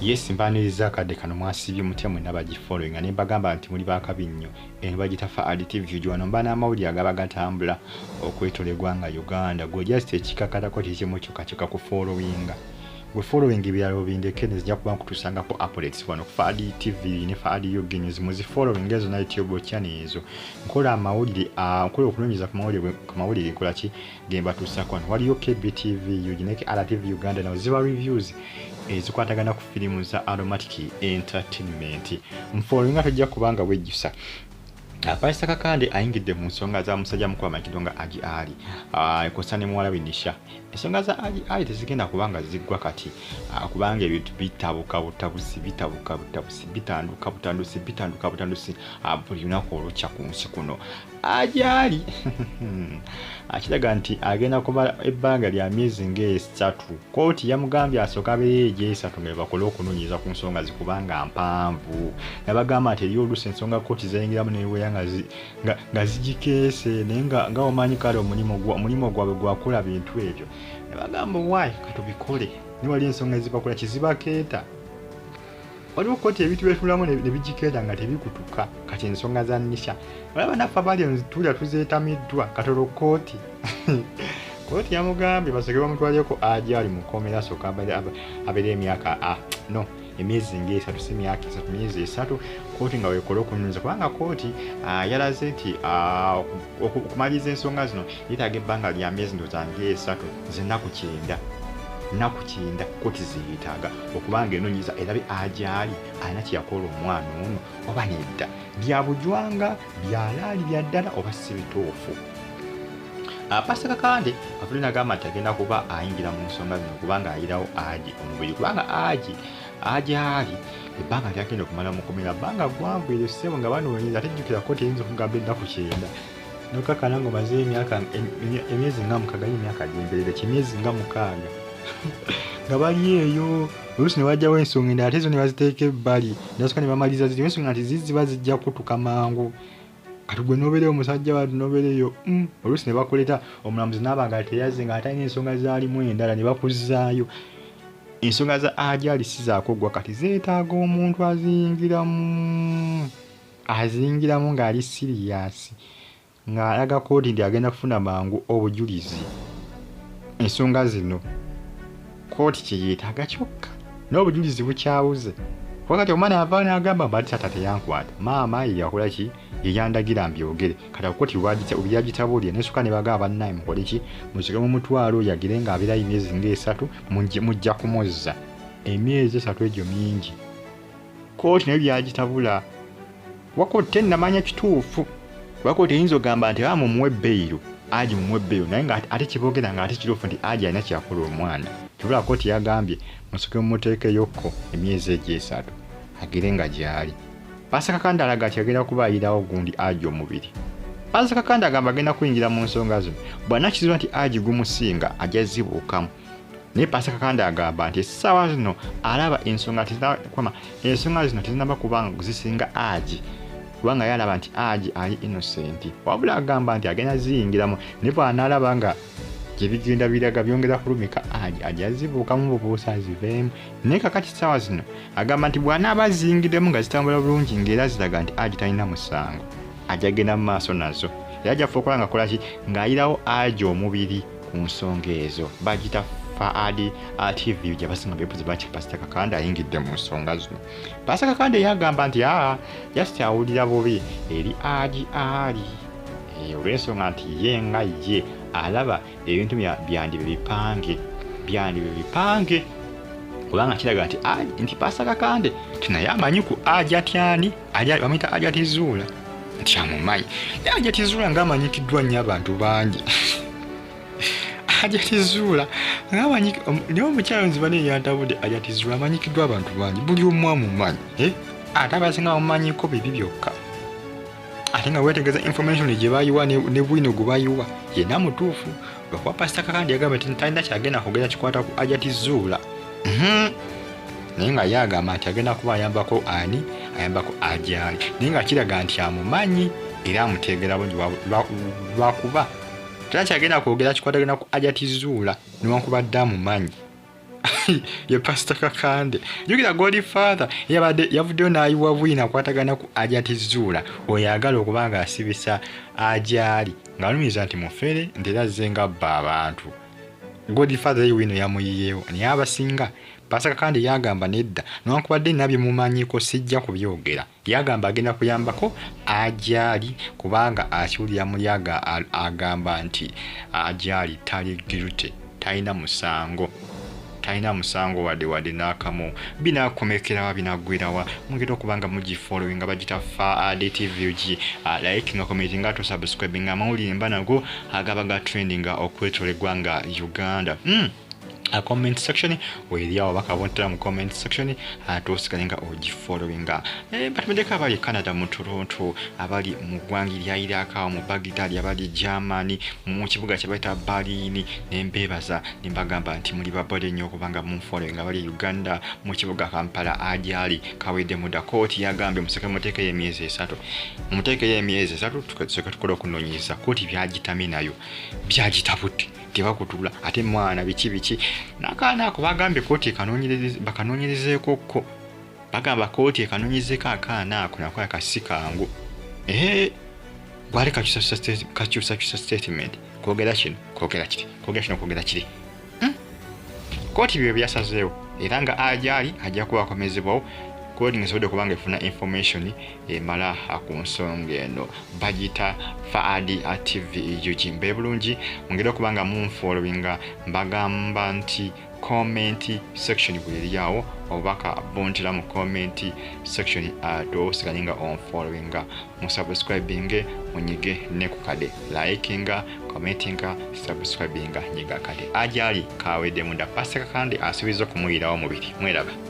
Yes, mbaniriza akadde kano. Mwasiibye mutya mwenna bagifollowinga? Ne mbagamba nti muli bakabi nnyo. Eno bagita Faad TV. Wano mba n'amawulire agaba gatambula okwetola eggwanga Uganda. Gwe just ekikakatako kikimu kyokka kyokka ku followinga. Gwe following, ebirala obindeke, nezijja kuba nkutusangako updates wano ku Faad TV ne Faad UG News. Muzi following ezo na YouTube channel ezo. Nkola amawulire, nkola okunoonyeza ku mawulire nkola ki ge mbatuusako wano. Waliyo KBTV UG ne RTV Uganda, nazo ziba reviews ezikwatagana ku firimu za Aromatic Entertainment. Nfollowinga, tojja kubanga wejjusa. Pasita Kakande ayingidde mu nsonga za musajja mukulu amanyikiddwa nga Haji Ali kosa ne muwala we Nisha. Ensonga za Haji Ali tezigenda kubanga ziggwa kati, kubanga ebintu bitabuka butabusi, bitabuka butabusi, bitanduka butandusi, bitanduka butandusi buli lunaku olukya ku nsi kuno. Haji Ali akiraga nti agenda kumala ebbanga lya myezi ng'esatu. Kooti yamugambye asooka abeeyo egyesatu nga bakole okunoonyereza ku nsonga ze, kubanga mpanvu. Nabagamba nti eri oluusi ensonga kooti zayingiramu neweya nga zigikeese, naye nga omanyi kale omulimu gwabwe gwakola bintu ebyo. Nabagamba, "Waayi, katubikole." Niwali ensonga ezibakola kizibakeeta, waliwo kooti ebintu byetulamu ne bigikeeta nga tebikutuka. Kati ensonga za Nisha, olaba naffe abali tulya tuzeetamiddwa. Katolo kooti yamugambye basooke bamutwaleko aja ali mukomera, asooka abeere emyaka, no, emyezi ngaesatu, si myaka 3, myezi 3, kooti nga wekola okunyumiza, kubanga kooti yalaze nti okumaliriza ensonga zino yeetaaga ebbanga lya myezi ndowooza ngaesatu, zenaku 90, nnaku 90 kooti zeyeetaaga okubanga enoonyeza erabe agyali alina kyeyakola omwana ono oba nedda, bya bujwanga, byalaali, bya ddala oba si bituufu. Pasita Kakande avudde nagamba nti agenda kuba ayingira mu nsonga zino kubanga ayirawo Haji omubiri, kubanga Haji Ali ebbanga lyagenda okumala mukomera bbanga gwanvu eryo ssebo nga banoonyeza. Ate jjukira kooti eyinza okugamba ennaku 90, nokakana nga omaze emyaka emyezi nga 6, ye emyaka gyembeerera ki, emyezi nga 6 nga bali eyo. Oluusi ne wajjawo ensonga endala, ate zo ne baziteeka ebbali, ne basooka ne bamaliriza ziri ensonga nti ziziba zijja kutuka mangu. Kati gwe nobeereyo omusajja watu nobeereyo, oluusi ne bakuleeta omulamuzi naaba nga teyazze, nga atalina ensonga zaalimu endala, ne bakuzzaayo. Ensonga za Haji Ali si zakuggwa kati, zeetaaga omuntu aziyingiramu ng'ali serious, ng'alaga kooti nti agenda kufuna mangu obujulizi. Ensonga zino kooti kyeyeetaaga kyokka n'obujulizi bukyabuze, kuba kati omwana avaayo n'agamba mbati taata teyankwata, maama ye yakola ki, yeyandagira mbyogere. Kati awo kooti byagitabuulira nesooka ne bagamba, "Bannaye, mukole ki, musooke mu mutwalo oyo agire ng'abeerayo emyezi ng'esatu, mujja kumuzza." Emyezi 3 egyo mingi. Kooti nayo byagitabula wakooti tennamanya kituufu, kuba kooti eyinza okugamba nti, "Aa, mumuwe bail, Haji mumuwe bail," naye nga ate kiboogera nga ate kituufu nti Haji alina kyeyakola omwana. Kibula kooti yagambye musooke mumuteekeyokko emyezi egyo 3 agire nga gy'ali. Pasita Kakande alaga nti agenda kuba ayirawo gundi Haji omubiri. Pasita Kakande agamba agenda kuyingira mu nsonga zino bw'anakizibwa nti Haji gumusinga, ajja zibuukamu. Naye Pasita Kakande agamba nti essaawa zino alaba ensonga tezinakoma, ensonga zino tezinaba kubanga zisinga Haji, kubanga ye alaba nti Haji ali innocent. Wabula agamba nti agenda ziyingiramu, naye bw'anaalaba nga gye bigenda biraga byongera kulumika Haji, ajja zibuukamu bubuusa aziveemu. Naye kakati ssaawa zino agamba nti bw'anaaba aziyingiddemu nga zitambula bulungi, ng'era ziraga nti Haji talina musango, ajja genda mu maaso nazo, era ajja okukola nga kola ki, ng'ayirawo Haji omubiri ku nsonga ezo. Bagita Faadi TV gye basinga beebuze baki Pasita Kakande ayingidde mu nsonga zino. Pasita Kakande yagamba nti aa, just awulira bubi eri Haji Ali, olw'ensonga nti ye nga ye alaba ebintu byandibe bipange, byandibe bipange, kubanga kiraga nti Pasita Kakande ti naye amanyi ku Haji atyani bamuyita Hajati Zuula, nti amumanyi. Naye Hajati Zuula ng'amanyikiddwa nnyo abantu bangi. Hajati Zuula naye omukyalo nziba naye yantabudde. Hajati Zuula amanyikiddwa abantu bangi, buli omu amumanyi, eh? Ate abasinga bamumanyiko bibi byokka, ate nga weetegereza information gye bayiwa ne bwino gwe bayiwa yenna mutuufu, lwakuba Pasita Kakande yagamba nti talina kyagenda kwogera kikwata ku Hajati Zuula. Naye nga ye agamba nti agenda kuba ayambako ani, ayambako Haji Ali, naye nga kiraga nti amumanyi era amuteegera bulungi, lwakuba talina kyagenda kwogera kikwatagana ku Hajati Zuula newankubadde amumanyi. Ye Pasita Kakande, jjukira Godfather yabadde yavuddeyo n'ayiwa bwino akwatagana ku Hajati Zuula, oyo agala okuba nga asibisa agyali ng'alumiriza nti mufere, nti era azze nga abba abantu. Godfather ye wino yamuyiyeewo, naye abasinga Pasita Kakande yagamba nedda, newankubadde nina byemumanyiko sijja kubyogera. Yagamba agenda kuyambako agyali kubanga akiwulira muli agamba nti agyali tali guilty, talina musango, talina musango wadde wadde n'akamu. Binakomekerawa, binaggwerawa? Mugenda okuba nga mugifollowinga, bagita Faad TV UG. Like nga comment nga to subscribe nga amawulire mba nago agaba ga trending okwetola eggwanga Uganda. A comment section weri awo bakabontera mu comment section, ate osigale nga ogifollowinga. Batumideko abali Canada mu Toronto, abali mu ggwanga erya Iraq awo mu Baghdad, abali Germany mu kibuga kye bayita Berlin, ne mbeebaza ne mbagamba nti muli babode nnyo okubanga munfollowinga. Abali Uganda mu kibuga Kampala, agyali kawedde mudda. Kooti yagambye musooke muteekeyo emyezi 3, muteekeyo emyezi 3 tusooke tukole okunoonyereza. Kooti byagitamye nayo byagitabudde, tebakutula ate mwana biki biki n'akaana ako. Bagambye kooti bakanoonyerezeeko ko, bagamba kooti ekanoonyerezeeko akaana ako nako akasi kangu. Ee, gwali kakyusakyusa statement, kwogera kino kwogera kiri, kwogera kino kwogera kiri. Kooti bye byasazeewo, era nga agyali ajja kuba akomezebwawo kooti ngesobodde kubanga efuna information emala ku nsonga eno. Bagiyita Faad TV UG. Mbe bulungi, mungeri okuba nga munfollowinga, mbagamba nti comment section bweri awo, obubaka buntira mu comment section, ate osigale nga onfollowinga, musubscribinge, munyige ne ku kade, likinga, commentinga, subscribinga, nyiga kade. Ajali kawedde munda, Pasita Kakande asuubiza okumuyirawo mubiri. Mweraba.